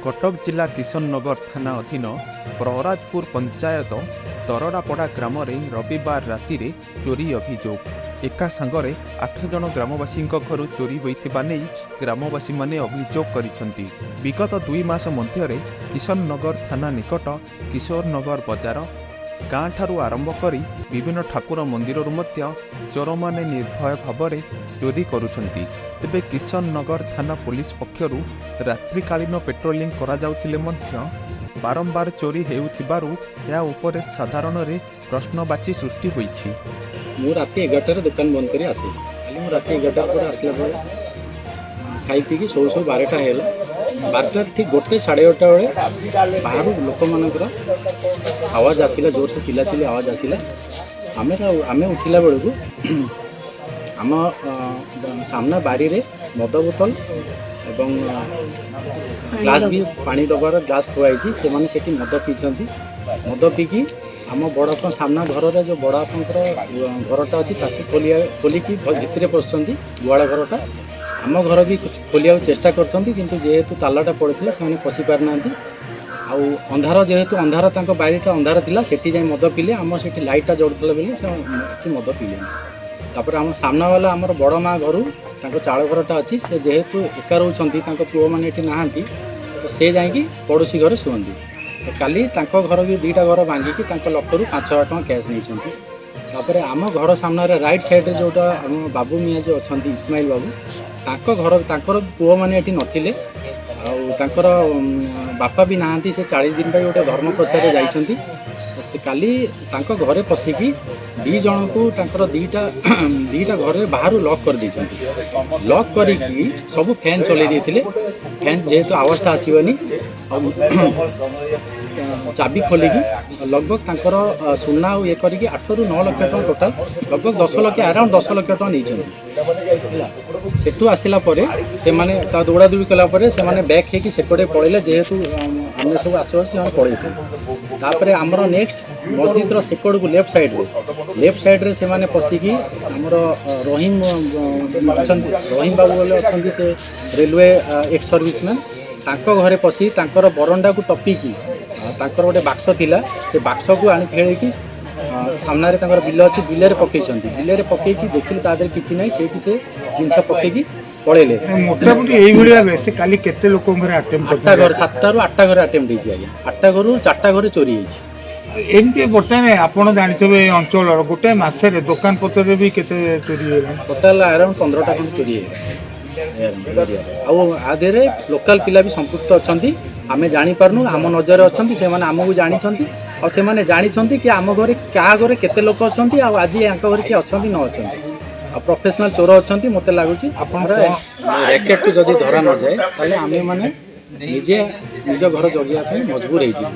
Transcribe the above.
କଟକ ଜିଲ୍ଲା କିଶନନଗର ଥାନା ଅଧୀନ ପ୍ରହରାଜପୁର ପଞ୍ଚାୟତ ତରଡ଼ାପଡ଼ା ଗ୍ରାମରେ ରବିବାର ରାତିରେ ଚୋରି ଅଭିଯୋଗ। ଏକା ସାଙ୍ଗରେ 8 ଜଣ ଗ୍ରାମବାସୀଙ୍କ ଘରୁ ଚୋରି ହୋଇଥିବା ନେଇ ଗ୍ରାମବାସୀମାନେ ଅଭିଯୋଗ କରିଛନ୍ତି। ବିଗତ 2 ମାସ ମଧ୍ୟରେ କିଶନନଗର ଥାନା ନିକଟ କିଶୋରନଗର ବଜାର, ଗାଁଠାରୁ ଆରମ୍ଭ କରି ବିଭିନ୍ନ ଠାକୁର ମନ୍ଦିରରୁ ମଧ୍ୟ ଚୋରମାନେ ନିର୍ଭୟ ଭାବରେ ଚୋରି କରୁଛନ୍ତି। ତେବେ କିଶନନଗର ଥାନା ପୋଲିସ ପକ୍ଷରୁ ରାତ୍ରିକାଳୀନ ପେଟ୍ରୋଲିଂ କରାଯାଉଥିଲେ ମଧ୍ୟ ବାରମ୍ବାର ଚୋରି ହେଉଥିବାରୁ ଏହା ଉପରେ ସାଧାରଣରେ ପ୍ରଶ୍ନବାଚୀ ସୃଷ୍ଟି ହୋଇଛି। ମୁଁ ରାତି 11ଟାରେ ଦୋକାନ ବନ୍ଦ କରି ଆସିଲି। କାଲି ମୁଁ ରାତି 11ଟା ପରେ ଆସିଲା ପରେ ଖାଇ ପିଇକି ଶୋଉ ଶୋଉ 12ଟା ହେଇଗଲା। 12ଟା ଠିକ୍ ଗୋଟେ 11:30 ବେଳେ ବାହାରୁ ଲୋକମାନଙ୍କର ଆୱାଜ ଆସିଲା, ଜୋରସେ ଚିଲ୍ଲାଚିଲ୍ଲି ଆୱାଜ ଆସିଲା। ଆମେ ଉଠିଲା ବେଳକୁ ଆମ ସାମ୍ନା ବାରିରେ ମଦ ବୋତଲ ଏବଂ ଗ୍ଲାସ୍ ବି, ପାଣି ଡବାର ଗ୍ଲାସ୍ ଥୁଆ ହେଇଛି। ସେମାନେ ସେଠି ମଦ ପିଇଛନ୍ତି। ମଦ ପିଇକି ଆମ ବଡ଼ବାପା ସାମ୍ନା ଘରରେ, ଯେଉଁ ବଡ଼ବାପାଙ୍କର ଘରଟା ଅଛି, ତାକୁ ଖୋଲିକି ଭିତରେ ପଶୁଛନ୍ତି, ଗୁହାଳ ଘରଟା। ଆମ ଘର ବି ଖୋଲିବାକୁ ଚେଷ୍ଟା କରିଛନ୍ତି, କିନ୍ତୁ ଯେହେତୁ ତାଲାଟା ପଡ଼ିଥିଲା, ସେମାନେ ପଶି ପାରିନାହାନ୍ତି। ଆଉ ଅନ୍ଧାର, ଯେହେତୁ ଅନ୍ଧାର, ତାଙ୍କ ବାରିଟା ଅନ୍ଧାର ଥିଲା, ସେଠି ଯାଇ ମଦ ପିଇଲେ। ଆମ ସେଠି ଲାଇଟ୍ଟା ଜଳୁଥିଲା ବୋଲି ସେ ଏଠି ମଦ ପିଇଲେନି। ତାପରେ ଆମ ସାମ୍ନାବାଲା, ଆମର ବଡ଼ ମା ଘରୁ ତାଙ୍କ ଚାଳ ଘରଟା ଅଛି। ସେ ଯେହେତୁ ଏକା ରହୁଛନ୍ତି, ତାଙ୍କ ପୁଅମାନେ ଏଠି ନାହାନ୍ତି, ତ ସେ ଯାଇକି ପଡ଼ୋଶୀ ଘରେ ଶୁଅନ୍ତି। ତ କାଲି ତାଙ୍କ ଘର ବି ଦୁଇଟା ଘର ଭାଙ୍ଗିକି ତାଙ୍କ ଲକରୁ 5,000 ଟଙ୍କା କ୍ୟାସ୍ ନେଇଛନ୍ତି। ତାପରେ ଆମ ଘର ସାମ୍ନାରେ ରାଇଟ୍ ସାଇଡ଼୍ରେ ଯେଉଁଟା ଆମ ବାବୁ ମିଆଁ ଯେଉଁ ଅଛନ୍ତି, ଇସମାଇଲ ବାବୁ, ତାଙ୍କ ଘର, ତାଙ୍କର ପୁଅମାନେ ଏଠି ନଥିଲେ ଆଉ ତାଙ୍କର ବାପା ବି ନାହାନ୍ତି। ସେ 40 ଦିନ ପାଇଁ ଗୋଟେ ଧର୍ମ ପ୍ରଚାରରେ ଯାଇଛନ୍ତି। ତ ସେ କାଲି ତାଙ୍କ ଘରେ ପଶିକି ଦୁଇ ଜଣଙ୍କୁ ତାଙ୍କର ଦୁଇଟା ଦୁଇଟା ଘରେ ବାହାରୁ ଲକ୍ କରିଦେଇଛନ୍ତି। ଲକ୍ କରିକି ସବୁ ଫ୍ୟାନ୍ ଚଲେଇ ଦେଇଥିଲେ। ଫ୍ୟାନ୍ ଯେହେତୁ ଆୱାଜଟା ଆସିବନି, ଆଉ ଚାବି ଖୋଲିକି ଲଗଭଗ ତାଙ୍କର ସୁନା ଆଉ ଇଏ କରିକି 8ରୁ 9 ଲକ୍ଷ ଟଙ୍କା ଟୋଟାଲ୍, ଲଗଭଗ 10 ଲକ୍ଷ, ଆରାଉଣ୍ଡ 10 ଲକ୍ଷ ଟଙ୍କା ନେଇଛନ୍ତି। ହେଲା, ସେଠୁ ଆସିଲା ପରେ ସେମାନେ ତା ଦୌଡ଼ା ଦୌଡ଼ି କଲା ପରେ ସେମାନେ ବ୍ୟାକ୍ ହେଇକି ସେପଟେ ପଳେଇଲେ। ଯେହେତୁ ଆମେ ସବୁ ଆସୁ ଆସୁ ସେମାନେ ପଳେଇଥିଲେ। ତାପରେ ଆମର ନେକ୍ସଟ ମସଜିଦର ସେକଡ଼କୁ ଲେଫ୍ଟ ସାଇଡ଼୍ରେ ସେମାନେ ପଶିକି ଆମର ରହିମ ଅଛନ୍ତି, ରହିମ ବାବୁ ବୋଲି ଅଛନ୍ତି, ସେ ରେଲୱେ ଏକ୍ସ ସର୍ଭିସମ୍ୟାନ୍, ତାଙ୍କ ଘରେ ପଶି ତାଙ୍କର ବରଣ୍ଡାକୁ ଟପିକି ତାଙ୍କର ଗୋଟେ ବାକ୍ସ ଥିଲା, ସେ ବାକ୍ସକୁ ଆଣି ଖେଳିକି ସାମ୍ନାରେ ତାଙ୍କର ବିଲ ଅଛି, ବିଲରେ ପକେଇଛନ୍ତି। ବିଲରେ ପକେଇକି ଦେଖିଲେ ତା ଦେହରେ କିଛି ନାହିଁ। ସେଇଠି ସେ ଜିନିଷ ପକେଇକି ପଳେଇଲେ। ମୋଟାମୋଟି ଏଇଭଳି ଭାବେ ସେ କାଲି କେତେ ଲୋକଙ୍କ ଘରେ ଆଟେମ୍ପ 8ଟା ଘର, 7ଟାରୁ 8ଟା ଘରେ ଆଟେମ୍ପ୍ଟ ହେଇଛି ଆଜ୍ଞା। 8ଟା ଘରୁ ଚାରିଟା ଘରେ ଚୋରି ହେଇଛି। ଏମିତି ବର୍ତ୍ତମାନ ଆପଣ ଜାଣିଥିବେ, ଏ ଅଞ୍ଚଳର ଗୋଟେ ମାସରେ ଦୋକାନ ପତ୍ରରେ ବି କେତେ ଚୋରି ହେଇଗଲାଣି? ଟୋଟାଲ ଆରାଉଣ୍ଡ 15ଟା ଖଣ୍ଡେ ଚୋରି ହେଇଗଲା ଏରିଆରେ। ଆଉ ଆ ଦେହରେ ଲୋକାଲ ପିଲା ବି ସମ୍ପୃକ୍ତ ଅଛନ୍ତି, ଆମେ ଜାଣିପାରୁନୁ। ଆମ ନଜରରେ ଅଛନ୍ତି ସେମାନେ, ଆମକୁ ଜାଣିଛନ୍ତି ଆଉ ସେମାନେ ଜାଣିଛନ୍ତି କି ଆମ ଘରେ, କାହା ଘରେ କେତେ ଲୋକ ଅଛନ୍ତି ଆଉ ଆଜି ୟାଙ୍କ ଘରେ କିଏ ଅଛନ୍ତି ନ ଅଛନ୍ତି। ଆଉ ପ୍ରଫେସନାଲ ଚୋର ଅଛନ୍ତି ମୋତେ ଲାଗୁଛି। ଆପଣ ର୍ୟାକେଟକୁ ଯଦି ଧରା ନଯାଏ, ତାହେଲେ ଆମେମାନେ ନିଜେ ନିଜ ଘର ଜଗିବା ପାଇଁ ମଜବୁର ହେଇଯିବୁ।